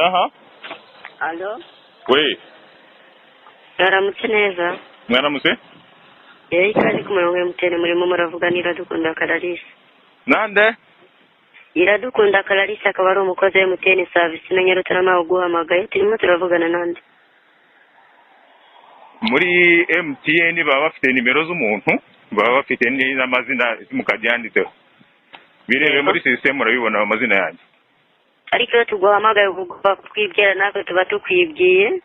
Aha. Allo? We. Mwaramutse neza. Mwaramutse. Yewe, ikaze ku murongo wa MTN, murimo muravugana Iradukunda Clarisse. Nande? Iradukunda Clarisse, akaba ari umukozi wa MTN service na Nyarutarama uguhamagaye. Turimo turavugana nande? Muri MTN baba bafite nimero z'umuntu, baba bafite n'amazina, simukadi yanditseho. Birebe muri sisitemu, urabibona amazina yanjye. Ariko iyo tuguhamagaye uba ugomba kutwibwira, natwe tuba tukwibwiye.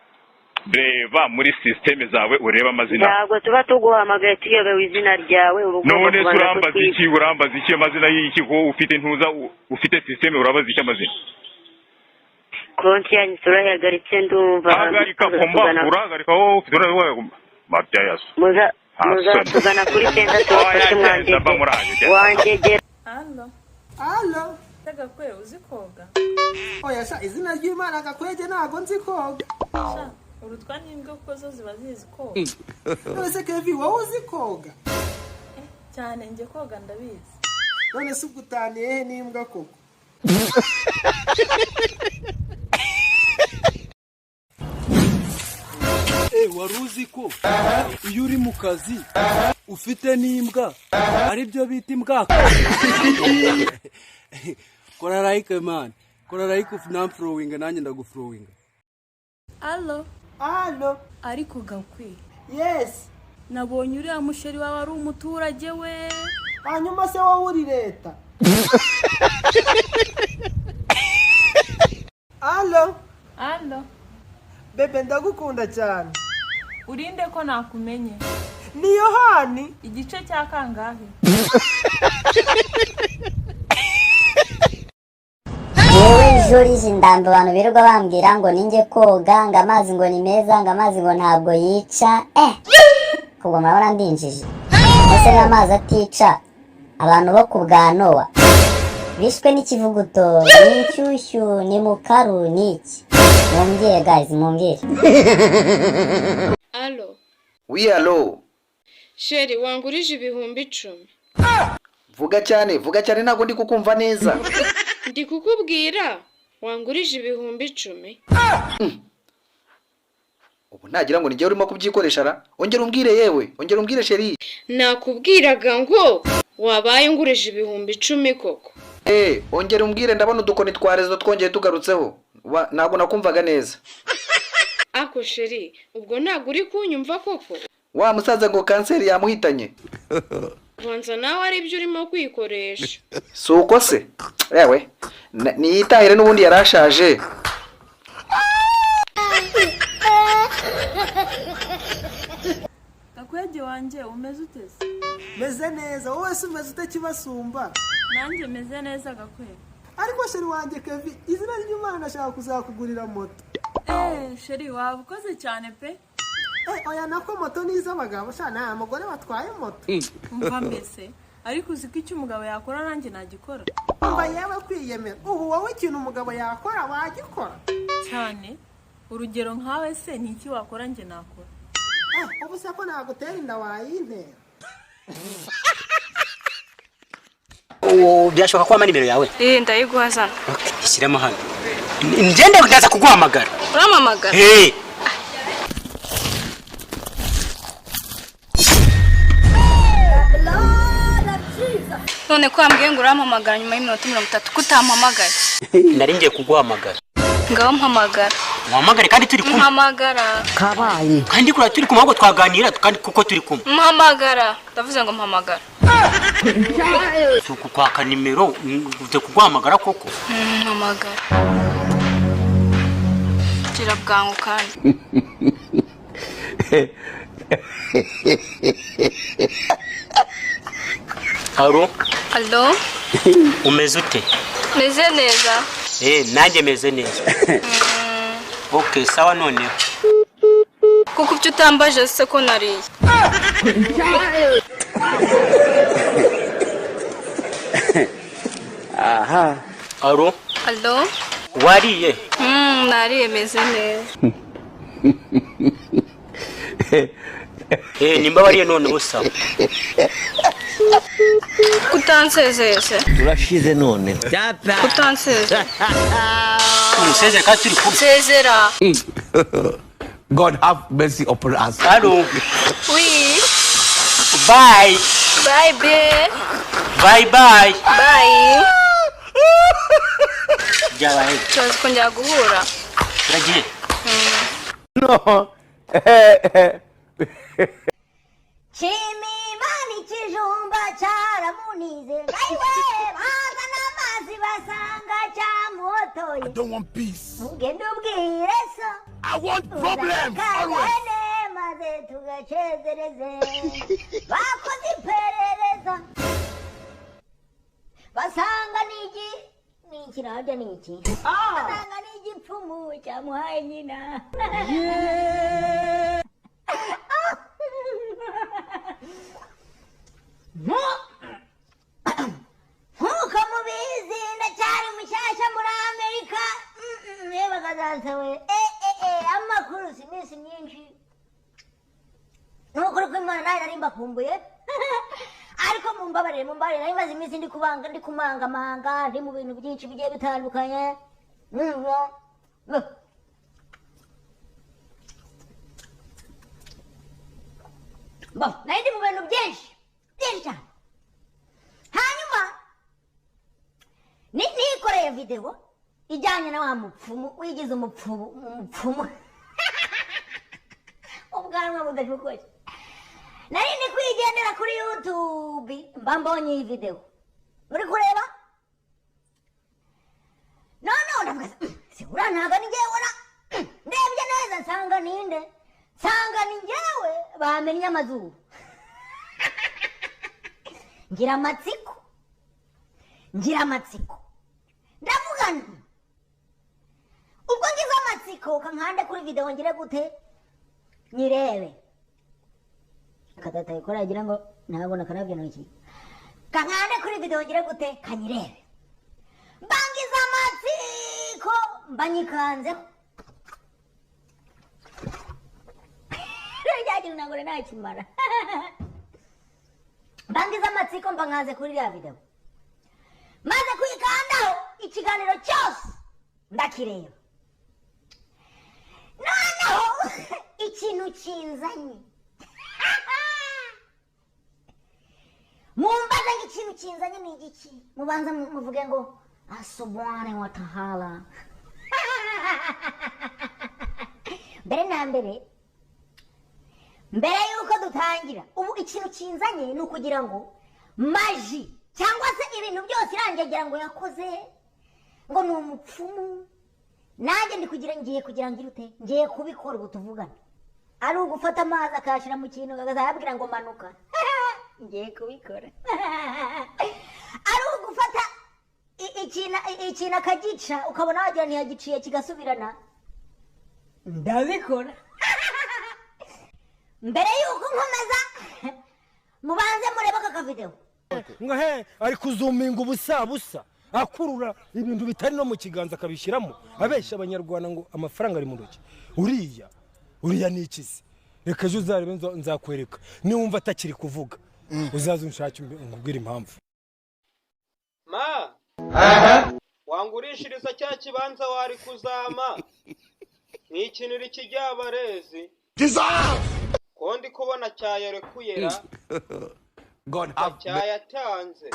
Reba muri sisiteme zawe urebe amazina. Ntabwo tuba tuguhamagaye tuyobewe izina ryawe, uba ugomba None se kubanza urambaza kutwibwira. iki? Urambaza iki amazina y'iki, ko ufite ntuza ufite sisiteme? Urabaza iki amazina? Konti yanyu turayihagaritse, ndumva. Hagarika komba. Muzatugana. Urahagarika wowe ufite urabaye mabya yaso. Muzatugana kuri center tubafashe. Oya, genda, mba Mwangege muri ayo, genda. wangegera. Allo? Allo? Gakwe, uzi koga? Oya sha, izina ry'Imana Gakwege, ntago nzi koga. Sha, urutwa n'imbwa kuko zo ziba zizi koga. None se Kevi, wowe uzi koga? Cyane, njye koga ndabizi. None se ubwo utaniye he n'imbwa koko? Wari uzi ko iyo uri mu kazi ufite n'imbwa ari byo bita imbwa? Kora like man, kora like unamfollowinga, nanjye ndagufollowinga. Allo? Allo? Ariko Gakwe. Yes. Nabonye uriya musheri wawe ari umuturage we. Hanyuma se wowe uri leta? Allo? Allo? Bébé, ndagukunda cyane. Urinde ko nakumenye? Ni Yohani. Igice cya kangahe? Yewe Joriji, ndamba abantu birirwa bambwira ngo ninjye koga, ngo amazi ngo ni meza, ngo amazi ngo ntabwo yica. Ubwo murabona ndinjije ese? Niba amazi atica, abantu bo ku bwa Nowa bishwe n'ikivuguto, ni inshyushyu, ni mukaru, ni iki? Mumbwire guys, mumbwire. Allo? Oui, allo. Chéri, wangurije 10,000? Vuga cyane, vuga cyane, ntabwo ndi kukumva neza. Ndi kukubwira, wangurije 10,000? Ubu ntagira ngo nijye urimo kubyikoresha ra. Ongera umbwire yewe, ongera umbwire chéri. Nakubwiraga ngo wabaye ungurije 10,000 koko. Ongera umbwire, ndabona udukoni twa réseau twongeye tugarutseho. Ntabwo nakumvaga neza. Ako chéri, ubwo ntabwo uri kunyumva koko? Wa musaza ngo kanseri yamuhitanye. Banza nawe ari byo urimo kwikoresha. Si uko se? Yewe, niyitahire n'ubundi yarashaje. Gakwege wanjye, umeze ute se? Meze neza, wowe se umeze ute kibasumba? Nanjye meze neza, Gakwe. Ariko chéri wanjye Kevi, izina ry'Imana ndashaka kuzakugurira moto. Chéri, waba ukoze cyane pe. Oya, nako moto ni iz'abagabo sha, nta mugore batwaye moto. Umva mbese, ariko uzi ko icyo umugabo yakora nanjye nagikora? Umva yewe, kwiyemera, ubu wowe ikintu umugabo yakora wagikora? Cyane. Urugero nkawe se, ni iki wakora njye nakora? Ubu se ko nagutera inda wayintera? Uwo byashoboka ko wampa nimero yawe? Eh, ndayiguha, zana. Ishyiremo hano, ngende ndaza kuguhamagara. Urampamagara? Hey. None ko wambwiye ngo urampamagara nyuma y'iminota 30, ko utampamagaye? Nari ngiye kuguhamagara. Ngaho mpamagara. Muhamagare kandi turi kumwe? Mpamagara. Kabaye kandi kuriya turi kumwe, ahubwo twaganira kandi kuko turi kumwe. Mpamagara, ndavuze ngo mpamagara. Si ukukwaka nimero, uze kuguhamagara koko. Mpamagara, gira bwangu kandi. Allo? Allo? Umeze ute? Meze neza. Nanjye meze neza. Okay, sawa noneho. Kuko ibyo utambaje se ko nariye? Aha. Allo? Allo? Wariye? Nariye, meze neza. Nimba wariye noneho sawa. Kutansezeye se? Turashize none. Kutansezeye. Umusezere kandi turi kumwe. Sezera. God have mercy upon us. Hello. Oui. Bye. Bye be. Bye bye. Bye. Byabaye. Turazi kongera guhura. Turagiye. No. Chimimani ikijumba cyaramunize ayiwe bazana amazi basanga cyamuhotoye. I don't want peace. Ugende ubwire so. I want problems always. Uzakagane maze tugacezereze. Bakoze iperereza basanga niki niki nabyo niki basanga n'igipfumu cyamuhaye nyina. Nkuko mubizi ndacyari mushyashya muri Amerika. Reba kazasawe amakuru si iminsi myinshi nukuri ko Imana nawe nari mbakumbuye. Ariko mumbabarire mumbabarire, nari maze iminsi ndi kubanga ndi kumangamanga ndi mu bintu byinshi bigiye bitandukanye. Bo nari ndi mu bintu byinshi byinshi cyane. Hanyuma nikoreye videwo ijyanye na wa mupfumu wigize umupfumu umupfumu ubwanwa budashokoje. Nari ndi kwigendera kuri YouTube mba mbonye iyi videwo muri kureba, noneho ndavuga se uriya ntabwo ni njyewe na ndebye neza nsanga ninde, nsanga ni njyewe bamennye amazuru. Ngira amatsiko ngira amatsiko ndavuga nti ubwo ngize amatsiko kankande kuri videwo ngire gute nyirebe. Akadata ikora yagira ngo ntabona karabyo ntoki. Kankande kuri videwo ngire gute kanyirebe. Mbangize amatsiko mbanyikanzeho. Ryagira ntabwo nakimara. Mbangize amatsiko mbankanze kuri iriya videwo. Maze kuyikandaho ikiganiro cyose ndakireba. Noneho ikintu kinzanye mumbaze ngo ikintu kinzanye ni igiki, mubanza muvuge ngo asubwane wa tahala. Mbere na mbere mbere yuko dutangira ubu ikintu kinzanye ni ukugira ngo maji cyangwa se ibintu byose irangira ngo yakoze ngo ni umupfumu, nanjye ndi kugira ngiye kugira ngo irute ngiye kubikora ubu tuvugana. Ari ugufata amazi akayashyira mu kintu akazababwira ngo manuka ngiye kubikora. Ari ugufata ikintu akagica ukabona wagira ntiyagiciye kigasubirana, ndabikora. Mbere yuko nkomeza mubanze murebe aka kavidewo. Ngo he ari kuzuminga ubusa busa akurura ibintu bitari no mu kiganza akabishyiramo abeshya abanyarwanda ngo amafaranga ari mu ntoki. Uriya uriya ni ikizi, reka ejo uzarebe nzakwereka. Niwumva atakiri kuvuga uzaze unshake nkubwire impamvu. Ma wangurishiriza cya kibanza wari kuzama mwikinira ikijyabarezi ko ndi kubona cyayarekuyera cyayatanze.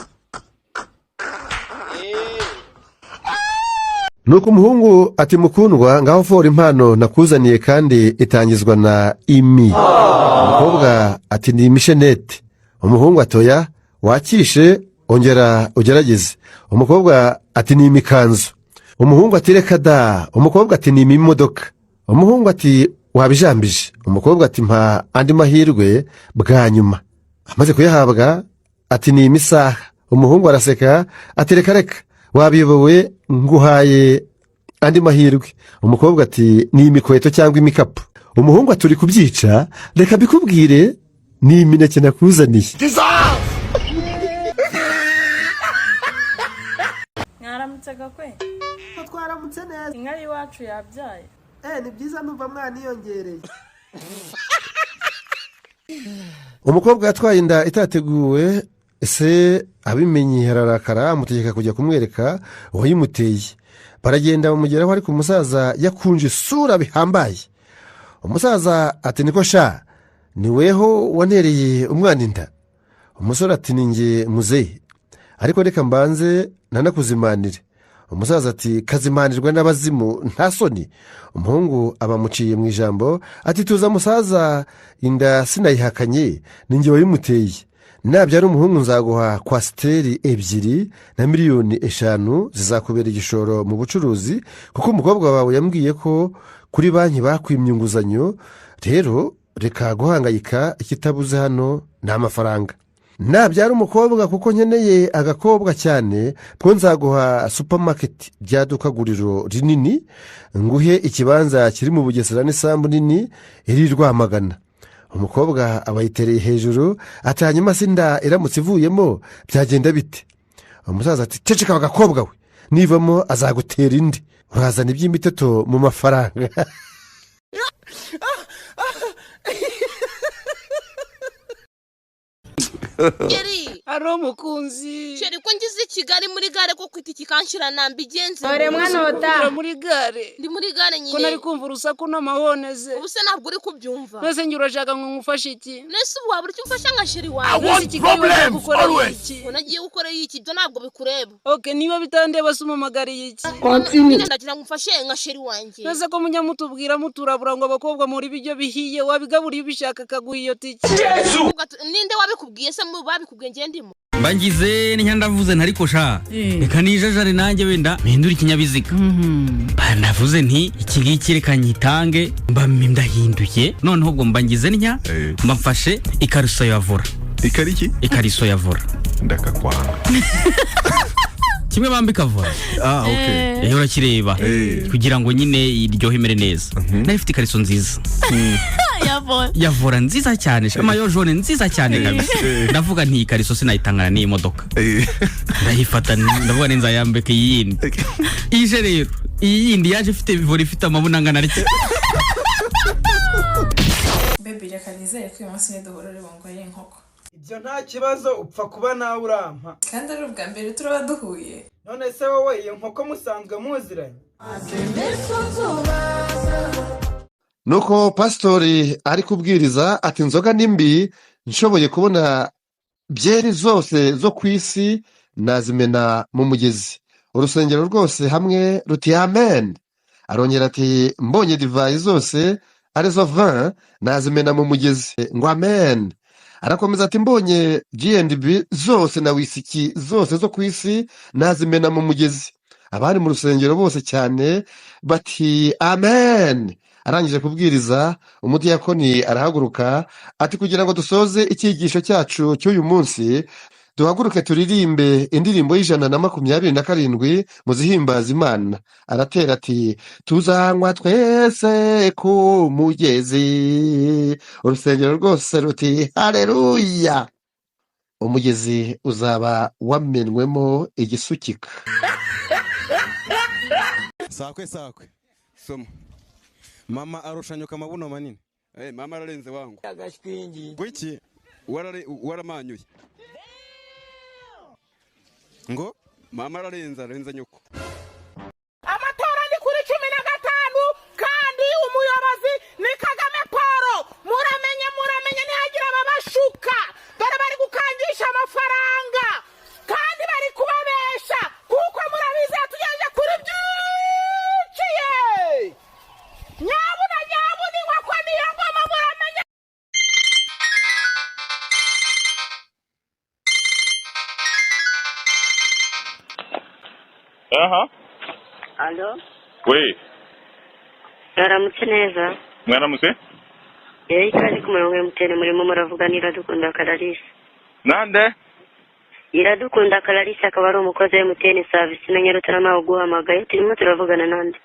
Nuko umuhungu ati mukundwa ngaho fora impano nakuzaniye kandi itangizwa na imi. Umukobwa ati ni imishenete. Umuhungu atoya wakishe ongera ugerageze. Umukobwa ati ni imikanzu. Umuhungu ati reka da. Umukobwa ati ni imimodoka. Umuhungu ati wabijambije. Umukobwa ati mpa andi mahirwe bwa nyuma. Amaze kuyahabwa ati ni imisaha. Umuhungu araseka ati reka reka wabiyobowe nguhaye andi mahirwe. Umukobwa ati ni imikweto cyangwa imikapu. Umuhungu ati uri kubyica reka mbikubwire ni imineke nakuzaniye. Mwaramutse gakwe. Twaramutse neza. Inka y'iwacu yabyaye. Ni byiza numva mwaniyongereye. Umukobwa yatwaye inda itateguwe Ese abimenye ararakara, amutegeka kujya kumwereka uwayimuteye. Baragenda bamugeraho, ariko umusaza yakunje isura bihambaye. Umusaza ati niko sha, ni weho wanereye umwana inda? Umusore ati ni njye muzehe, ariko reka mbanze nanakuzimanire. Umusaza ati kazimanirwa n'abazimu nta soni. Umuhungu abamuciye mu ijambo ati tuza musaza, inda sinayihakanye, ni njye wayimuteye. Nabyara umuhungu nzaguha kwasiteri 2 na 5 miliyoni zizakubera igishoro mu bucuruzi, kuko umukobwa wawe yambwiye ko kuri banki bakwimye inguzanyo. Rero reka guhangayika, ikitabuze hano ni amafaranga. Nabyara umukobwa, kuko nkeneye agakobwa cyane, bwo nzaguha supamaketi rya dukaguriro rinini, nguhe ikibanza kiri mu Bugesera n'isambu nini iri Rwamagana. Umukobwa aba yitereye hejuru ati hanyuma se inda iramutse ivuyemo byagenda bite? Umusaza ati ceceka agakobwa we, nivamo azagutera indi, urazana iby'imiteto mu mafaranga. Chéri, ari umukunzi. Chéri, ko ngize i Kigali muri gare ko kwita ikikanshira namba igenze. Dore mwana wata. Muri gare. Ndi muri gare nyine. Ko nari kumva urusaku n'amahoneze. Ubu se ntabwo uri kubyumva. Nose njye urashaka ngo ngufashe iki? Nese ubu wabura icyo umfasha nka chéri wawe. I want problems always. Ngo nagiye gukora iki, ibyo ntabwo bikureba. Okay, niba bitandeba se umamagariye iki? Continue. Ndagira ngo umfashe nka chéri wanjye. Nose ko mujya mutubwira muturabura ngo abakobwa muri ibyo bihiye wabigaburiye ubishaka akaguha iyo tike. Ninde wabikubwiye se mu babikubwiye ngiye ndimo? Mbangize ntiyandavuze ntariko sha, reka nijajare nanjye wenda mpindure ikinyabiziga. Mba ndavuze nti iki ngiki reka nyitange, mba ndahinduye. Noneho ubwo mbangize ntya, mba mfashe ikariso ya vora. Ikariki? Ikariso ya vora. Ndakakwanga. Kimwe bambika vora. Ah, okay. Eh, urakireba kugira ngo nyine iryohe imere neza. Nayo ifite ikariso nziza. Ya vora nziza cyane, amayo jaune nziza cyane kabisa. Ndavuga nti ikariso sinayitangana n'iyi modoka. Ndayifata ndavuga nza yambeke iyindi. Ije rero iyi yindi yaje ifite vora ifite amabuna angana atya. Baby, reka nizere ko uyu munsi niduhura uri bungurire inkoko. Ibyo nta kibazo, upfa kuba nawe urampa. Kandi ari ubwa mbere turaba duhuye. None se wowe iyo nkoko musanzwe muziranye? Nuko pasitori ari kubwiriza ati inzoga ni mbi, nshoboye kubona byeri zose zo ku isi nazimena mu mugezi. Urusengero rwose hamwe ruti amen. Arongera ati mbonye divayi zose arizo vin nazimena mu mugezi, ngo amen. Arakomeza ati mbonye G&B zose na wisiki zose zo ku isi nazimena mu mugezi. Abari mu rusengero bose cyane bati amen. Arangije kubwiriza, umudiyakoni arahaguruka ati kugira ngo dusoze icyigisho cyacu cy'uyu munsi, duhaguruke turirimbe indirimbo y'127 mu zihimbaza Imana. Aratera ati tuzanywa twese ku mugezi. Urusengero rwose ruti haleluya. Umugezi uzaba wamenwemo igisukika. Sakwe sakwe soma. Mama arushanyuka amabuno manini. Mama ararenze wangu. Agashwingi. Gwiki waramanyuye. Ngo mama ararenze arenze nyoko. Amatora ni kuri 15 kandi umuyobozi ni Kagame Paul. Muramenye muramenye ntihagira ababashuka. Dore bari gukangisha amafaranga kandi bari kubabesha kuko murabizi tugejeje kuri byiciye. Nyabuna nyabuna inkoko niyo ngoma muramenye. Aha. Alo, We, mwaramutse neza. mwaramutse? Yewe ikaze ku murongo wa MTN, murimo muravugana Iradukunda Clarisse. Nande? Iradukunda Clarisse akaba ari umukozi wa MTN service na Nyarutarama uguhamagaye, turimo turavugana nande?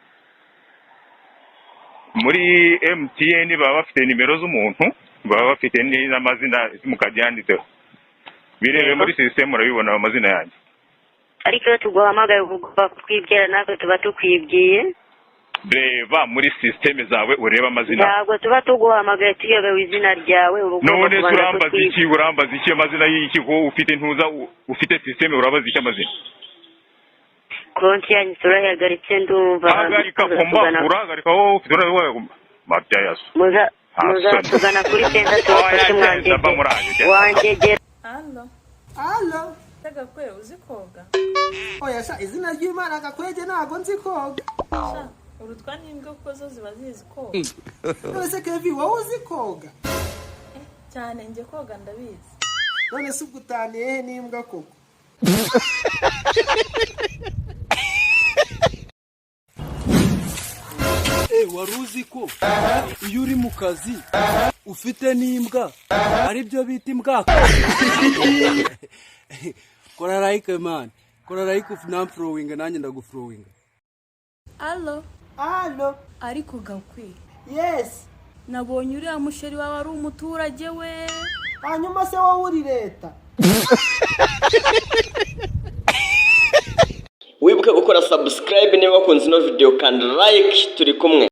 Muri MTN baba bafite nimero z'umuntu, baba bafite n'amazina simukadi yanditseho. Birebe muri sisitemu urabibona amazina yanjye. Ariko iyo tuguhamagaye ugomba kutwibwira, natwe tuba tukwibwiye. Reba muri sisiteme zawe urebe amazina. Ntabwo tuba tuguhamagaye tuyobewe izina ryawe, uba ugomba None se kubanza urambaza kutwibwira. iki? Urambaza iki amazina y'iki, ko ufite ntuza ufite sisiteme, urabaza iki amazina? Konti yanyu turayihagaritse, ndumva. Hagarika komba. Muzatugana- Urahagarika wowe ufite urabaye mabya yaso. Muzatugana kuri center tubafashe. Oya, genda, mba Mwangege muri ayo, genda. wangegera. Alo. Alo. Gakwe, uzi koga? Oya sha, izina ry'Imana Gakwege, ntabwo nzi koga. Sha, urutwa n'imbwa kuko zo ziba zizi koga. None se Kevi, wowe uzi koga? Cyane, njye koga ndabizi. None se ubwo utaniye he n'imbwa koko? Wari uzi ko iyo uri mu kazi ufite n'imbwa ari byo bita imbwa? Kora like, man, kora like unamfollowinga, nanjye ndagufollowinga. Alo. Alo. Ariko Gakwe. Yes. Nabonye uriya musheri wawe ari umuturage we. Hanyuma se wowe uri leta? Wibuke gukora subscribe niba wakunze ino video, kandi like. Turi kumwe.